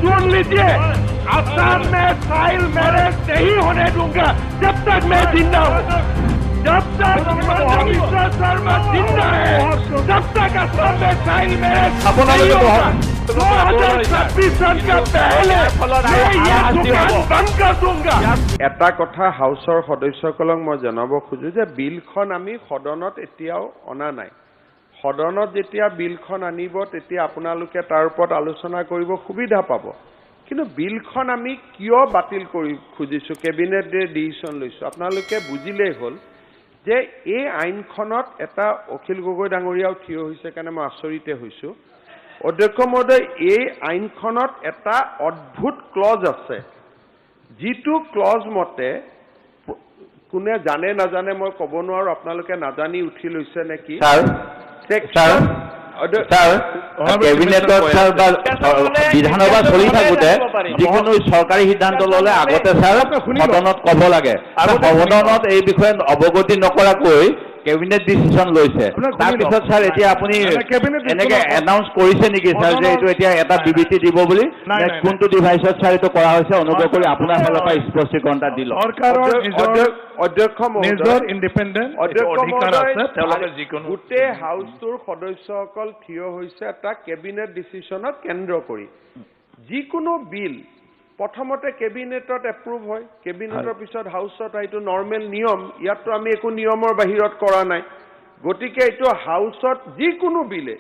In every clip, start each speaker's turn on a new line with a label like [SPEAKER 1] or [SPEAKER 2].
[SPEAKER 1] सुन लीजिए, असम में child marriage नहीं होने दूंगा जब तक मैं जिंदा हूँ। जब तक हिमंत बिश्व शर्मा जिंदा है, तब तक असम में चाइल्ड मैरिज नहीं होगा। 2026 सन का पहले मैं ये दुकान बंद कर दूंगा।
[SPEAKER 2] এটা কথা হাউচৰ সদস্যসকলক মই জনাব খোজো যে বিলখন আমি সদনত এতিয়াও অনা নাই। সদনত যেতিয়া বিলখন আনিব, তেতিয়া আপোনালোকে তাৰ ওপৰত আলোচনা কৰিব সুবিধা পাব। কিন্তু বিলখন আমি কিয় বাতিল কৰি খুজিছোঁ, কেবিনেটে ডিচিশ্যন লৈছোঁ, আপোনালোকে বুজিলেই হ'ল যে এই আইনখনত এটা অখিল গগৈ ডাঙৰীয়াও থিয় হৈছে কাৰণে মই আচৰিতে হৈছোঁ। অধ্যক্ষ মহোদয়, এই আইনখনত এটা অদ্ভুত ক্লজ আছে, যিটো ক্লজ মতে, কোনে জানে নাজানে মই ক'ব নোৱাৰো, আপোনালোকে নাজানি উঠি লৈছে নেকি।
[SPEAKER 3] ছাৰ, ছাৰ, ছাৰ, কেবিনেটত ছাৰ বা বিধানসভা চলি থাকোঁতে যিকোনো চৰকাৰী সিদ্ধান্ত ল'লে আগতে ছাৰ সদনত ক'ব লাগে। সদনত এই বিষয়ে অৱগতি নকৰাকৈ কেবিনেট ডিচিশ্যন লৈছে। তাৰপিছত ছাৰ, এতিয়া আপুনি এনেকে এনাউন্স কৰিছে নেকি ছাৰ যে এইটো এতিয়া এটা বিবৃতি দিব বুলি? নে কোনটো ডিভাইচত ছাৰ এইটো কৰা হৈছে? অনুগ্ৰহ কৰি আপোনাৰ ফালৰ পৰা স্পষ্টীকৰণ এটা দি লওক।
[SPEAKER 4] চৰকাৰৰ নিজৰ
[SPEAKER 2] অধ্যক্ষ
[SPEAKER 4] নিজৰ
[SPEAKER 2] মহোদয়,
[SPEAKER 4] ইণ্ডিপেণ্ডেণ্ট
[SPEAKER 2] অধ্যক্ষ
[SPEAKER 4] অধিকাৰ
[SPEAKER 2] মহোদয়,
[SPEAKER 4] আছে, তেওঁলোকে যিকোনো
[SPEAKER 2] গোটেই হাউচটোৰ সদস্যসকল থিয় হৈছে এটা কেবিনেট ডিচিশ্যনক কেন্দ্ৰ কৰি। যিকোনো বিল প্ৰথমতে কেবিনেটত এপ্ৰুভ হয়, কেবিনেটৰ পিছত হাউচত। এইটো নৰ্মেল নিয়ম। ইয়াততো আমি একো নিয়মৰ বাহিৰত কৰা নাই। গতিকে এইটো হাউচত যিকোনো বিলে,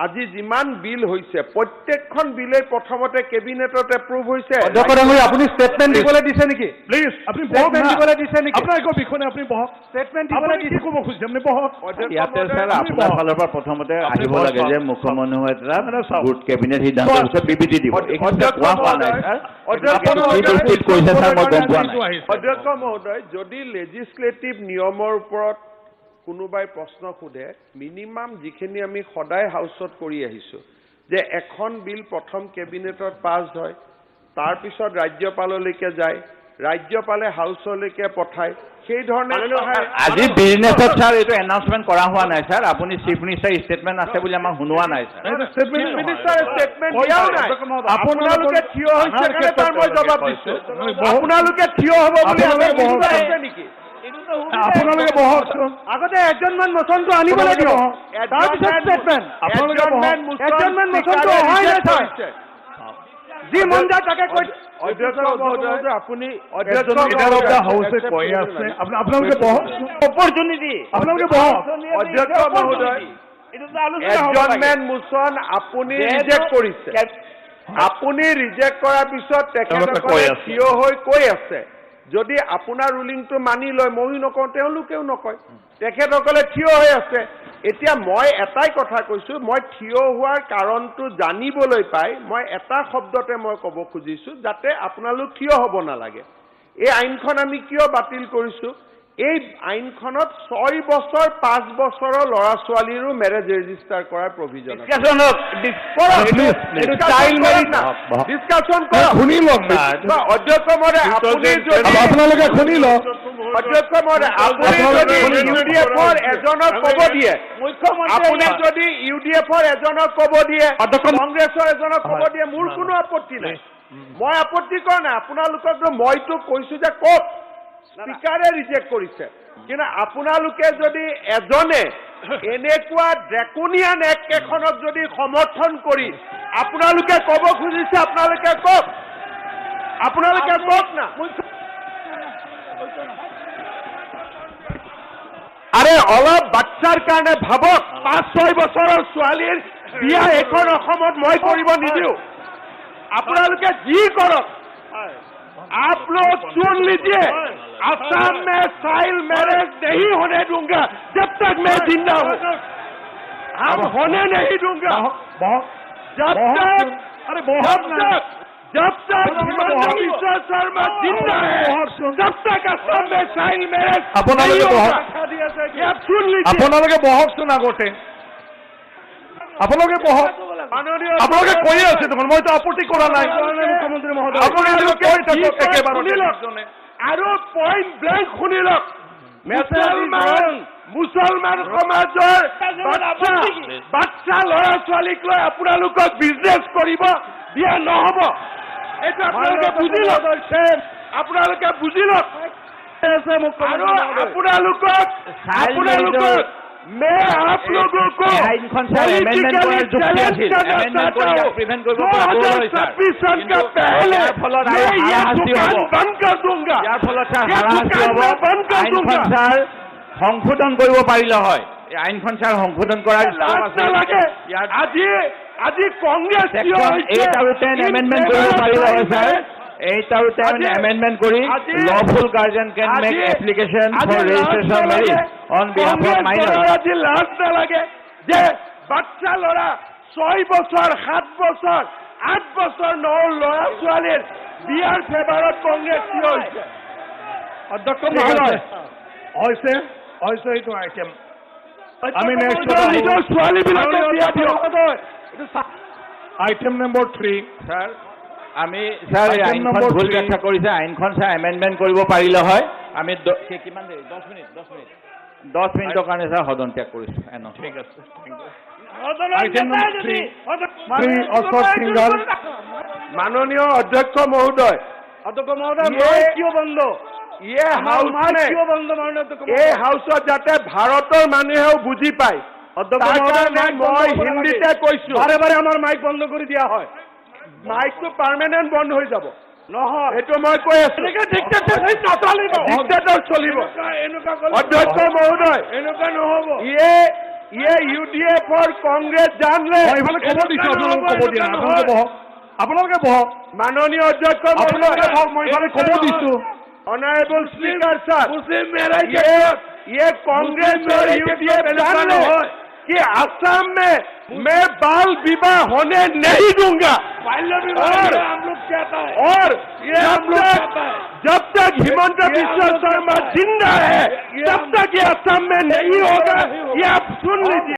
[SPEAKER 2] আজি যিমান বিল হৈছে, প্ৰত্যেকখন বিলেই প্ৰথমতে কেবিনেটত এপ্ৰুভ হৈছে।
[SPEAKER 5] অধ্যক্ষ ডাঙৰীয়া, আপুনি ষ্টেটমেণ্ট দিবলৈ দিছে নেকি?
[SPEAKER 4] প্লিজ, আপুনি বহক
[SPEAKER 5] ষ্টেটমেণ্ট
[SPEAKER 4] না।
[SPEAKER 5] দিবলৈ দিছে নেকি?
[SPEAKER 4] আপোনাৰ একো বিষয় নাই, আপুনি বহক।
[SPEAKER 5] ষ্টেটমেণ্ট দিবলৈ
[SPEAKER 4] আপুনি কি
[SPEAKER 5] দিছে?
[SPEAKER 4] ক'ব খুজিছে, আপুনি বহক।
[SPEAKER 2] অধ্যক্ষ
[SPEAKER 3] ইয়াতে ছাৰ
[SPEAKER 2] মহোদয়,
[SPEAKER 3] আপোনাৰ ফালৰ পৰা প্ৰথমতে
[SPEAKER 4] আপুনি
[SPEAKER 3] আহিব
[SPEAKER 4] বহক।
[SPEAKER 3] লাগে যে মুখ্যমন্ত্ৰী
[SPEAKER 4] না, না,
[SPEAKER 3] এটা
[SPEAKER 4] চাওক।
[SPEAKER 3] গোট কেবিনেট সিদ্ধান্তৰ পিছত বিবৃতি দিব। এইখিনি
[SPEAKER 2] অধ্যক্ষ
[SPEAKER 3] কোৱা হোৱা নাই
[SPEAKER 2] মহোদয়,
[SPEAKER 3] ছাৰ।
[SPEAKER 2] অধ্যক্ষ
[SPEAKER 3] আপুনি কি
[SPEAKER 2] মহোদয়,
[SPEAKER 3] ভিত্তিত কৈছে ছাৰ, মই গম পোৱা নাই।
[SPEAKER 4] আহিছে।
[SPEAKER 2] অধ্যক্ষ মহোদয়, যদি লেজিছলেটিভ নিয়মৰ ওপৰত কোনোবাই প্ৰশ্ন সোধে, মিনিমাম যিখিনি আমি সদায় হাউচত কৰি আহিছো যে এখন বিল প্ৰথম কেবিনেটত পাছ হয়, তাৰপিছত ৰাজ্যপাললৈকে যায়, ৰাজ্যপালে হাউচলৈকে পঠায়, সেই ধৰণে
[SPEAKER 3] আজি বিজনেছত ছাৰ এইটো এনাউন্সমেণ্ট কৰা হোৱা নাই ছাৰ। আপুনি চিফ মিনিষ্টাৰ ষ্টেটমেণ্ট আছে বুলি আমাক শুনোৱা নাই ছাৰ।
[SPEAKER 2] চিফ মিনিষ্টাৰ ষ্টেটমেণ্ট দিয়াও নাই। আপোনালোকে থিয় হৈছে কাৰণে তাৰ মই জবাব দিছো। আপোনালোকে থিয় হ'ব বুলি
[SPEAKER 4] আপোনালোকে
[SPEAKER 2] আমাৰ
[SPEAKER 4] বহক।
[SPEAKER 2] কোনোবা আছে নেকি?
[SPEAKER 4] আপোনালোকে বহকচোন।
[SPEAKER 5] আগতে এডজৰ্ণমেণ্ট মোচনটো আনিবলৈ দিয়ক, তাৰপিছত ষ্টেটমেণ্ট।
[SPEAKER 4] আপোনালোকে বহক।
[SPEAKER 5] এডজৰ্ণমেণ্ট মোচনটো অহাই নাই ছাৰ। যি মন যায় তাকে কৈ
[SPEAKER 2] অধ্যক্ষ মহোদয়,
[SPEAKER 1] আপুনি
[SPEAKER 2] অধ্যক্ষ
[SPEAKER 4] লিডাৰ অফ the হাউচে কৈ আছে, আপোনালোকে বহক।
[SPEAKER 1] অপৰচুনিটি।
[SPEAKER 4] আপোনালোকে বহক।
[SPEAKER 2] অধ্যক্ষ মহোদয়, এডজৰ্ণমেণ্ট মোচন আপুনি ৰিজেক্ট কৰিছে। আপুনি ৰিজেক্ট কৰাৰ পিছত
[SPEAKER 4] তেওঁলোকে
[SPEAKER 2] তেখেতসকলে
[SPEAKER 4] কৈ আছে।
[SPEAKER 2] থিয় হৈ কৈ আছে। যদি আপোনাৰ ৰুলিংটো মানি লয়, ময়ো নকওঁ, তেওঁলোকেও নকয়। তেখেতসকলে থিয় হৈ আছে। এতিয়া মই এটাই কথা কৈছো, মই থিয় হোৱাৰ কাৰণটো জানিবলৈ পাই মই এটা শব্দতে মই ক'ব খুজিছো, যাতে আপোনালোক থিয় হ'ব নালাগে। এই আইনখন আমি কিয় বাতিল কৰিছো? এই আইনখনত 6 বছৰ, 5 বছৰৰ ল'ৰা ছোৱালীৰো মেৰেজ ৰেজিষ্টাৰ কৰাৰ প্ৰভিজন আছে। ডিছকাশ্যন কৰক।
[SPEAKER 4] শুনি লওক না।
[SPEAKER 2] বা অধ্যক্ষ মহোদয়, আপুনি যদি
[SPEAKER 4] আপোনালোকে শুনি লওক।
[SPEAKER 2] অধ্যক্ষ মহোদয়, আপুনি
[SPEAKER 4] আপোনালোকে
[SPEAKER 2] যদি
[SPEAKER 4] শুনি লওক।
[SPEAKER 2] ইউ ডি এফৰ এজনক ক'ব দিয়ে, আপুনি যদি ইউ ডি এফৰ এজনক ক'ব দিয়ে, কংগ্ৰেছৰ এজনক ক'ব দিয়ে, মোৰ কোনো আপত্তি নাই। মই আপত্তি কৰা নাই। আপোনালোককতো মইতো কৈছো যে কওক, স্পীকাৰে ৰিজেক্ট কৰিছে। কিন্তু আপোনালোকে যদি এজনে এনেকুৱা ড্ৰেকনিয়ান এক্ট এখনক যদি সমৰ্থন কৰি আপোনালোকে ক'ব খুজিছে, আপোনালোকে কওক, আপোনালোকে কওক না। আৰে, অলপ বাচ্চাৰ কাৰণে ভাবক। 5-6 বছৰৰ ছোৱালীৰ বিয়া এইখন অসমত মই কৰিব নিদিওঁ। আপোনালোকে যি কৰক। आप लोग सुन लीजिए, असम में चाइल्ड मैरिज नहीं होने दूंगा जब तक मैं जिंदा हूं। हम होने नहीं दूंगा।
[SPEAKER 4] বহক।
[SPEAKER 2] जब तक
[SPEAKER 4] अरे बहुत
[SPEAKER 2] जब तक जब तक हिमंत बिश्व शर्मा जिंदा है, तब तक असम में चाइल्ड मैरिज
[SPEAKER 4] আপোনালোকে
[SPEAKER 2] नहीं होगा।
[SPEAKER 4] বহক।
[SPEAKER 2] ये आप सुन लीजिए।
[SPEAKER 4] আপোনালোকে বহকচোন আগতে। আপোনালোকে বহক। আপোনালোকে কৈয়ে আছে দেখোন, মইতো আপত্তি কৰা নাই।
[SPEAKER 5] মুখ্যমন্ত্ৰী মহোদয়,
[SPEAKER 4] আপোনালোকে কৈ থাকক একেবাৰতে।
[SPEAKER 2] শুনি লওক আৰু পইণ্ট ব্লেংক শুনি লওক। মুছলমান সমাজৰ বাচ্চা বাচ্চা ল'ৰা ছোৱালীক লৈ আপোনালোকক বিজনেছ কৰিব দিয়া নহ'ব।
[SPEAKER 1] এইটো আপোনালোকে বুজি লওক, আপোনালোকে বুজি লওক। আৰু আপোনালোকক আপোনালোকক मैं आप लोगों को
[SPEAKER 3] আইনখন স্যাৰ এমেণ্ডমেণ্ট কৰাৰ যুক্তি আছিল। এমেণ্ডমেণ্ট কৰি ইয়াক প্ৰিভেণ্ট কৰিব পৰা গ'ল হয় স্যাৰ।
[SPEAKER 1] 2026 सन का पहले
[SPEAKER 3] ইয়াৰ ফলত আৰু
[SPEAKER 1] मैं ये
[SPEAKER 3] হাৰাশাস্তি
[SPEAKER 1] दुकान
[SPEAKER 3] হ'ব।
[SPEAKER 1] बंद कर दूंगा।
[SPEAKER 3] ইয়াৰ ফলত স্যাৰ
[SPEAKER 1] ये
[SPEAKER 3] হাৰাশাস্তি
[SPEAKER 1] दुकान
[SPEAKER 3] হ'ব।
[SPEAKER 1] मैं बंद कर
[SPEAKER 3] আইনখন
[SPEAKER 1] दूंगा।
[SPEAKER 3] স্যাৰ সংশোধন কৰিব পাৰিলে হয়। এই আইনখন স্যাৰ সংশোধন কৰাৰ
[SPEAKER 1] লাজ
[SPEAKER 3] scope আছিল।
[SPEAKER 1] নালাগে।
[SPEAKER 3] ইয়াৰ
[SPEAKER 1] আজি কংগ্ৰেছ থিয়
[SPEAKER 3] ছেকশ্যন
[SPEAKER 1] হৈছে
[SPEAKER 3] 8 আৰু 10 এমেণ্ডমেণ্ট কৰিব পাৰিলে হয় স্যাৰ। 8 আৰু 10 এমেণ্ডমেণ্ট কৰি lawful guardian can make application for registration marriage on behalf of minor।
[SPEAKER 1] আজি লাজ নালাগে যে বাচ্চা ল'ৰা 6 বছৰ, 7 বছৰ, 8 বছৰ ন ল'ৰা ছোৱালীৰ বিয়াৰ ফেভাৰত কংগ্ৰেছ থিয় হৈছে?
[SPEAKER 4] অধ্যক্ষ মহোদয়, হৈছে হৈছে এইটো আইটেম। আমি নেক্সট
[SPEAKER 1] নিজৰ ছোৱালীবিলাকক বিয়া দিয়ক।
[SPEAKER 4] Item number 3।
[SPEAKER 3] স্যাৰ, আমি স্যাৰ এই
[SPEAKER 4] Item
[SPEAKER 3] আইনখন
[SPEAKER 4] number
[SPEAKER 3] ভুল
[SPEAKER 4] 3.
[SPEAKER 3] ব্যাখ্যা কৰিছে। আইনখন স্যাৰ এমেণ্ডমেণ্ট কৰিব পাৰিলে হয়। আমি কিমান দেৰি? 10 মিনিট, 10 মিনিট, 10 মিনিটৰ কাৰণে স্যাৰ সদন ত্যাগ কৰিছোঁ এন।
[SPEAKER 4] ঠিক আছে, thank you. Item number 3, Shri Ashok Singhal.
[SPEAKER 2] মাননীয় অধ্যক্ষ মহোদয়,
[SPEAKER 5] অধ্যক্ষ মহোদয়, মাইক কিয় বন্ধ?
[SPEAKER 2] ইয়ে হাউচ
[SPEAKER 5] মাইক কিয় বন্ধ, মাননীয় অধ্যক্ষ?
[SPEAKER 2] এই হাউচত যাতে ভাৰতৰ মানুহেও বুজি পায়,
[SPEAKER 5] অধ্যক্ষ
[SPEAKER 2] তাৰ
[SPEAKER 5] মহোদয়,
[SPEAKER 2] কাৰণে
[SPEAKER 5] মাইক বন্ধ
[SPEAKER 2] মই
[SPEAKER 5] হ'ব নালাগে।
[SPEAKER 2] হিন্দীতে কৈছো।
[SPEAKER 5] বাৰে বাৰে আমাৰ মাইক বন্ধ কৰি দিয়া হয়।
[SPEAKER 2] মাইকটো পাৰ্মানেণ্ট বন্ধ হৈ যাব।
[SPEAKER 5] নহয়।
[SPEAKER 2] সেইটো মই কৈ আছো।
[SPEAKER 1] এনেকে ডিক্টেটৰশ্বিপ নচলিব।
[SPEAKER 2] ডিক্টেটৰ চলিব।
[SPEAKER 1] এনেকুৱা কৰিলে
[SPEAKER 2] অধ্যক্ষ মহোদয়,
[SPEAKER 1] এনেকুৱা নহ'ব।
[SPEAKER 2] ये यूडीएफ और कांग्रेस जान ले।
[SPEAKER 4] মই এইফালে ক'ব দিছো, আপোনালোকক ক'ব দিয়া নাই। আপোনালোকে বহক, আপোনালোকে বহক।
[SPEAKER 2] মাননীয় অধ্যক্ষ
[SPEAKER 4] আপোনালোকে বহক, মই এইফালে ক'ব দিছো।
[SPEAKER 2] অনাৰেবল স্পীকাৰ স্যাৰ,
[SPEAKER 1] মুছলিম মেৰেজ
[SPEAKER 2] ये कांग्रेस और यूडीएफ जान ले कि असम में मैं बाल विवाह होने नहीं दूंगा।
[SPEAKER 1] बाल्य विवाह हम लोग चाहता है।
[SPEAKER 2] और
[SPEAKER 1] ये हम
[SPEAKER 2] जब
[SPEAKER 1] लोग
[SPEAKER 2] तक
[SPEAKER 1] चाहता है।
[SPEAKER 2] जब तक हिमंत
[SPEAKER 1] ये हम
[SPEAKER 2] बिश्व
[SPEAKER 1] लोग
[SPEAKER 2] शर्मा
[SPEAKER 1] चाहता है।
[SPEAKER 2] जिंदा है,
[SPEAKER 1] ये
[SPEAKER 2] तब
[SPEAKER 1] हम
[SPEAKER 2] तक ये असम में नहीं होगा, ये आप सुन लीजिए।